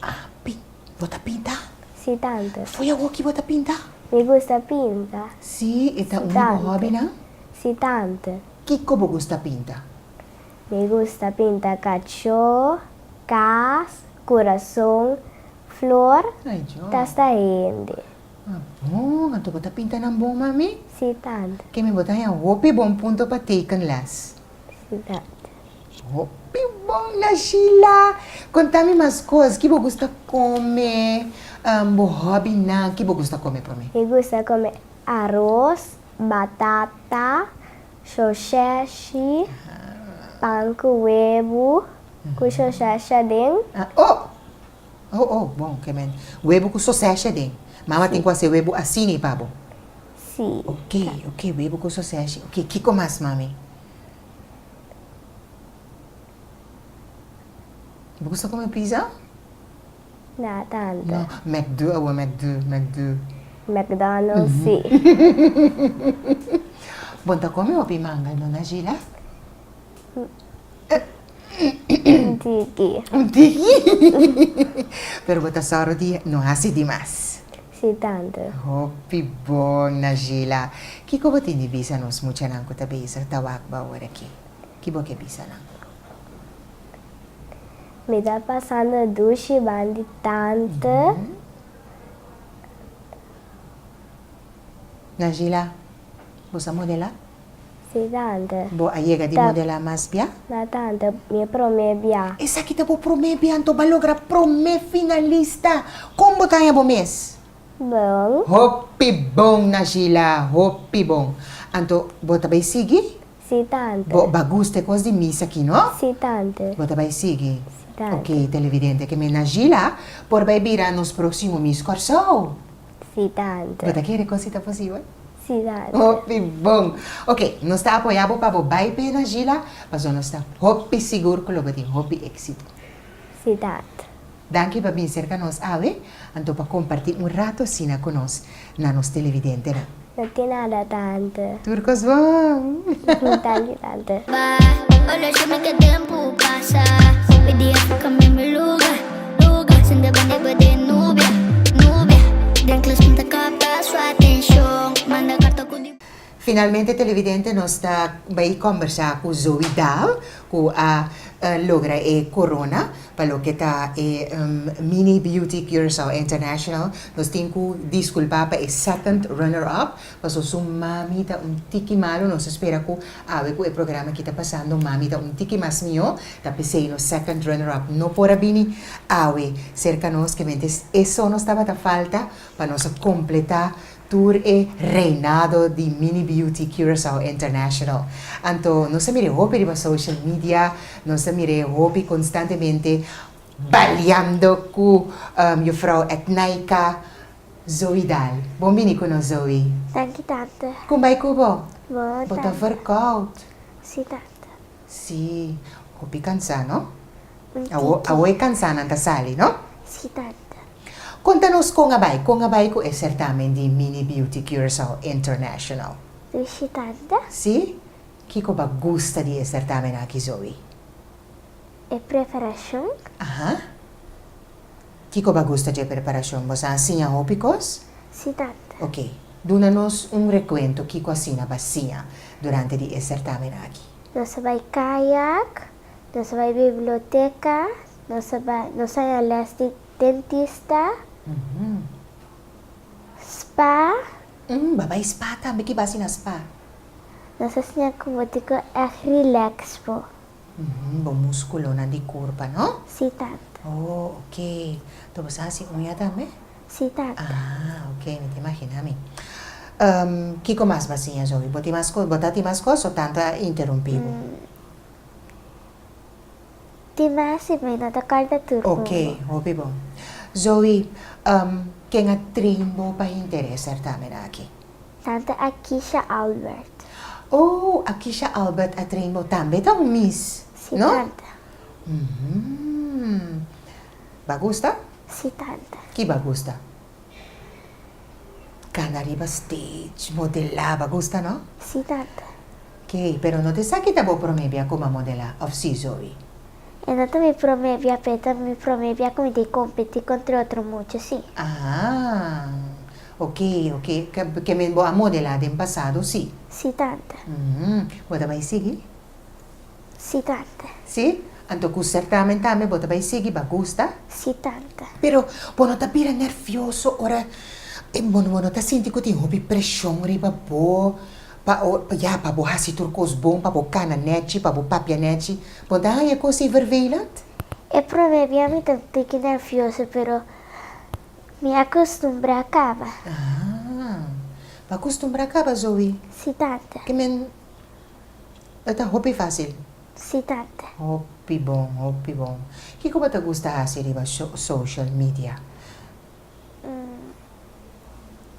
Ah, pin, bo ta pinta? Si tante. Fo'i awor ki bo ta pinta? Mi gusta pinta. Si, e ta un di bo hobbynan? Si tante. Kiko bo gusta pinta? Mi gusta pinta kachó, kas, kurason, flor, Ay, Dios. ta hasta hende. Ah bon, anto bo ta pinta nan bon mami? Si tante. Ke mi bo ta haña hopi bon punto pa tekenles. Tante. Hopi bon Nashila! Konta mi mas kos, ki bo gusta kome, bo hòbinan, ki bo gusta kome promé? Mi gusta kome aros, batata, shosheshi, pan ku webu, ku shosheshi aden. Oh! Oh, oh, bon, ke men. Webu ku soseshe aden. Mama tin ku hasi webu asini pa bo. Si. Ok, ok, webu ku soseshe. Ok, kiko mas, mami? Bo gusta come pizza? Na tanto. No, McDo awor, McDo, McDo. McDonald's si. Bo ta come hopi manga no Najila? Un tiki. Un tiki? Pero bo ta sòru di no hasi dimas. Si tanto. Hopi bon Najila. Kiko bo tin di bisa nos muchanan ku ta bezig ta wak bo awor aki? Ki bo ke bisa nan? Mi ta pasando dushi ban di tante. Najila, bo sa modela? Si tante. Bo a yega di modela mas bia? Na tante, mi e prome bia. Esaki ta bo prome bia anto bo a logra prome finalista. Kon bo ta haña bo mes? Bon. Hopi bon Najila, hopi bon. Anto bo ta bai sigui? Si tante. Bo ba gusta e kos di misa aki no? Si tante. Bo ta bai sigui? Si tante. Ok televidente ke me Najila por bai bira nos proksimo Miss Kòrsou. Si tante. Bo ta kere kos si ta posibel? Si tante. Hopi bon. Ok, nos ta apoya bo pa bo bai pena Gila, pasobra nos ta hopi sigur ku lo bo tin hopi éksito. Si tante. Danki pa bin serka nos awe, anto pa kompartí un rato asina ku nos na nos televidentenan. No tin nada tante. Tur kos bon. Danki tante. Finalmente televidente nos ta bay combersa cu Zoe Dahl cu a logra e corona pa loke ta e Mini Beauty Curaçao International. Nos tin cu disculpa pa e second runner up paso su mami ta un tiki malo nos ta spera cu awe cu e programa aki ta pasando mami ta un tiki mas miyo Ta p'esei nos second runner up no por a bini awe serka nos ke mente eso nos tabata falta pa nos a kompletá tur e reinado di Mini Beauty Curaçao International. Anto nos a mir'é hopi riba social media, nos a mir'é hopi konstantemente baliando ku juffrouw Ednaika Zoe Daal. Bon bini ku nos Zoe. Danki tante. Kon bai ku bo? Bon tante. Bo ta verkoud. Si tante. Sí, hopi cansá, no? Un tiki. Awo, awo e cansánan ta sali, no? Sí, tanta. Conta nos con a bai, con a bai cu e certamen di Mini Beauty Curaçao International? Dushi, tanta. Sí? Kico bo a gusta di e certamen aki, Zoe? E preparacion. Aha. Kico bo a gusta dje preparacion? Bo sa a siña hopi cos? Sí, tanta. Ok. Duna nos un recuento kico asina bo a siña durante di e certamen aki. Nos a bai kayak, nos a bai biblioteka, nos a bai, nos a haña les di dentista, spa. Bo a bai spa tambe? Ki bo a hasi na spa? Nos a siña ku bo tin ku ègt relax bo. Bo muskulonan di kurpa, no? Sí, tanta. Oh, ok. Anto bo sa hasi uña tambe? Sí, tanta. Ah, ok, mi ta imagina mi. Kiko mas bo a siña, Zoe? Bo tin mas kos, bo ta tin mas kos o tanta a interrumpí bo? Tin mas, sí, mi no ta kòrda tur ku bo. Ok, hopi bon. Zoe, ken a train bo pa hinter e sertamen aki? Tanta Akisha Albert. Oh, Akisha Albert a train bo tambe ta un miss, Sí, no? tanta. Bo a gusta? Sí, tanta. Ki bo a gusta? Cana riba stage, modelá, bo a gusta, no? Sí, tanta. Key, pero no ta esaki ta bo promé bia ku bo a modelá, òf sí, Zoe? E no ta mi promé bia, pero e ta mi promé bia ku mi tin kompetí kontra otro mucha, sí. Ah, ok, ok. Ke men bo a modelá den pasado, sí? Sí, tanta. Bo ta bai sigui? Sí, tanta. Sí? Anto ku sertamen tambe bo ta bai sigui, bo a gusta? Sí, tanta. Pero bo no ta bira nervioso ora bo no ta sinti ku tin hopi preshon riba bo? Pa ya, pa bo hasi tur kos bon, pa bo kana nèchi, pa bo papia nèchi. Bo ta haña kos ei vervelend? E promé bia mi ta un tiki nervioso, pero mi a kustumbrá kaba. Ah, bo a kustumbrá kaba, Zoe? Sí, tante. Ke men e ta hopi fásil? Sí, tante. Hopi bon, hopi bon. Kiko bo ta gusta hasi riba social media?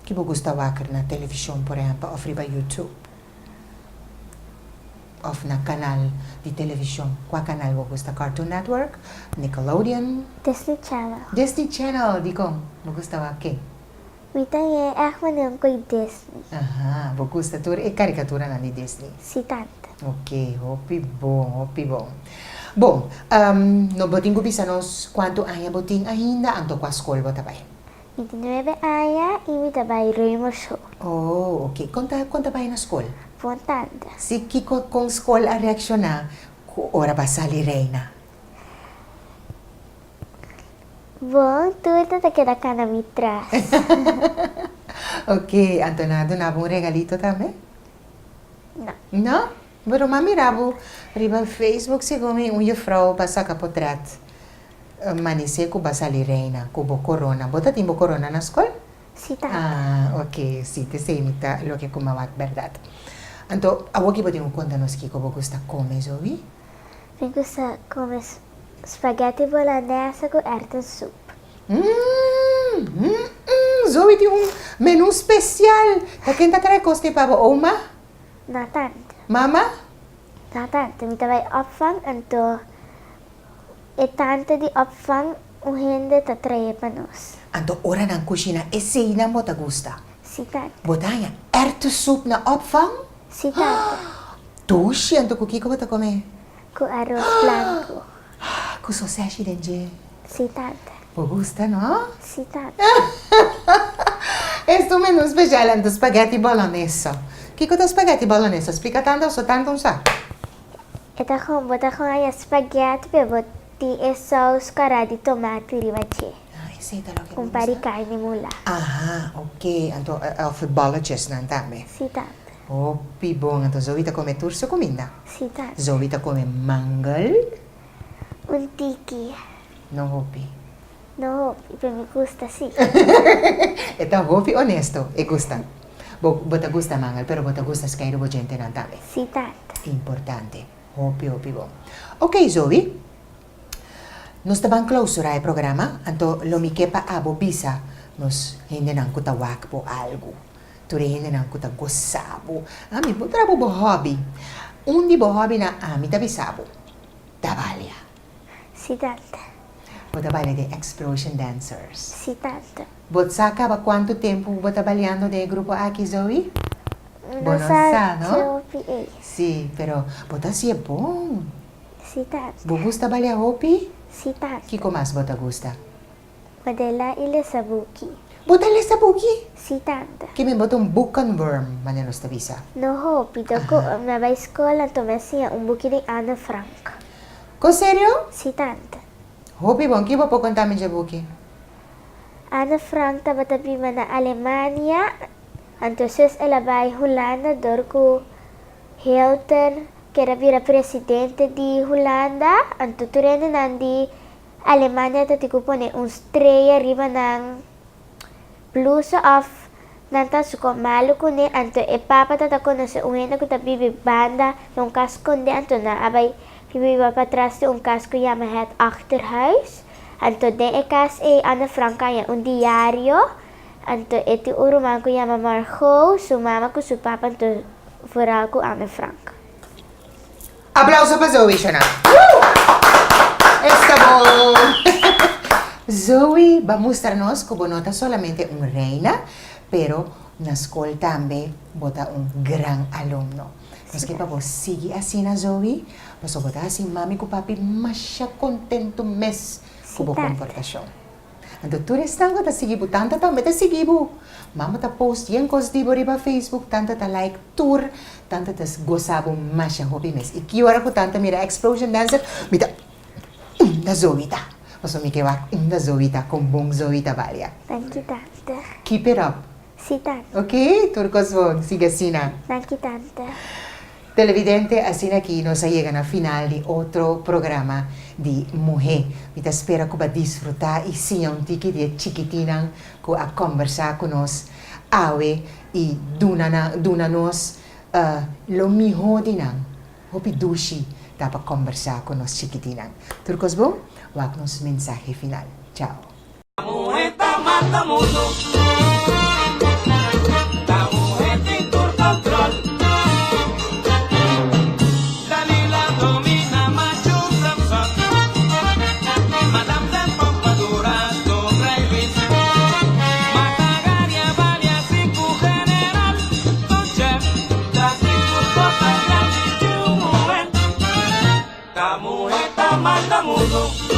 Ki bo gusta wak na televishon, por ehèmpel, òf riba YouTube? Òf na kanal di televishon? Kua kanal bo gusta? Cartoon Network? Nickelodeon? Disney Channel. Disney Channel! Dikon bo gusta wak ke? Mi ta ñe ègt manera un koe Disney. Aha, bo gusta tur e karikaturanan di Disney? Si, tanta. Ok, hopi bon, hopi bon. Bon, no bo tin ku bisa nos kuantu aña bo tin ainda, anto kua skol bo ta bai? Mi tin nuebe aña i mi ta bai Römerschool. Oh, ok. Kon ta, kon ta bai na skol? Bon tanta. Si, kiko, kon skol a reakshoná ku ora bo a sali reina? Bon, tur ta ta keda kana mi tras. Ok, anto nan a duna bo un regalito tambe? No. No? Pero m'a mira bo riba Facebook segun mi un juffrouw ba saca potret manisé cu ba sali reina cu bo corona. Bo ta tin bo corona na scol? Si tata. Ah, ok. Si, t'esei mi ta loke cu m'a wak berdad. Anto, awoki bo tin cu conta nos kico bo gusta come, Zoe? Mi gusta come spaghetti bolognese cu erwtensoep. Mmm, mm, Zoe tin un menu special. Ta ken ta trae cos te pa bo, oma? No tante. Mama? No tante, mi ta bai opvang anto e tante di opvang un hende ta trae pa nos. Anto ora nan cushina eseinan bo ta gusta? Si tante. Bo ta haña erwtensoep na opvang? Si tante. Dushi, anto cu kico bo ta come? Cu aros blanco. Cu soseshi den dje. Si tante. Bo gusta no? Si tante. Es un menu special anto spaghetti bolognese. Kiko ta spaghetti bolognese? Splika tante oso tante un sa. E ta con bo ta con haña spaghetti pero bo tin e saus kara di tomati riba dje. Ah esei ta loke bo Un par di gusta? carni mula. Aha ok anto of e bolletjesnan tambe. Si tante. Hopi bon anto Zoe ta come tur su cuminda. Si tante. Zoe ta come mangel. Un tiki. No hopi. No hopi, pero mi gusta si. E ta hopi honesto, e gusta. Bo bo ta gusta mangel, pero bo ta gusta skeiru bo djentenan tambe. Si tanta. Importante. Hopi hopi bon. Ok Zoe, nos ta ban clausura e programa, anto lo mi ke pa abo bisa nos hendenan ku ta wak bo algu. Tur e hendenan ku ta gosa bo. Ami bo traha bo bo hobby. Un di bo hobbynan ami ta bisa bo. Ta balia. Si tanta. Bo ta balia den Explosion Dancers. Si tanta. Bo sa caba cuanto tempo bo ta baliando den e grupo aki, Zoe? Bo No no sa sa, no? si hopi ei. Si, pero bo ta hacié bon. Si tanta. Bo gusta balia hopi? Si tanta. Kico mas bo ta gusta? Modela i lesa buki. Bo ta lesa buki? Si tanta. Ke men bo ta un boekenworm, manera nos ta bisa. No hopi, dor ku mi a bai skol anto mi a siña un buki di Anne Frank. Kon serio? Si tanta. Hopi bon, ki bo por konta mi dje buki? Anne Frank tabata biba na Alemania, anto sus el a bai Hulanda dor ku Hilter ker a bira presidente di Hulanda, anto tur hendenan di Alemania ta tin ku pone un strea riba nan blusa òf nan ta hasi kon malu kuné, anto e papa ta ta konosé un hende ku ta bibi banda di un kas skondé, anto nan a bai biba patras di un kas ku yama Het Achterhuis, anto den e kas ei Anne Frank a haña un diario, anto e tin un ruman ku yama Margot, su mama ku su papa anto vooral ku Anne Frank. Aplauso pa Zoe shona. Woo! Esta bon! Zoe ba mustra nos ku bo no ta solamente un reina, pero na skol tambe bo ta un gran alumno. Nos ke pa bo sigui asina Zoe, pasobra bo ta hasi mami ku papi masha kontentu mes ku bo komportashon. Anto tur esnan ku ta sigui bo, tanta tambe ta sigui bo. Mama ta post yen kos di bo riba Facebook, tanta ta like tur, tanta ta gosa bo masha hopi mes. I ki ora ku tanta mira Explosion Dancer, mi ta unda Zoe ta? Pasobra mi ke wak unda Zoe ta, kon bon Zoe ta balia. Danki tanta. Keep it up. Si, tanta. Ok, tur kos bon. Sigui asina. Danki, tanta. Televidente, asina aki nos a yega na final di otro programa di Muhé. Mi ta spera ku bo a disfrutá i siña un tiki di e chikitinnan ku a kòmbersá ku nos awe i duna nan duna nos lo mihó di nan. Hopi dushi ta pa kòmbersá ku nos chikitinnan. Tur kos bon? Wak nos mensahe final. Chao. Muhé ta manda mundu. Ta muhé tin tur control. Dalila domina machu Samson. Madame de Pompadour don Rey Luis. Mata Hari a balia sinku general. Don Chef ta sin tur cosa grandi di un muhé. Ta muhé ta manda mundu.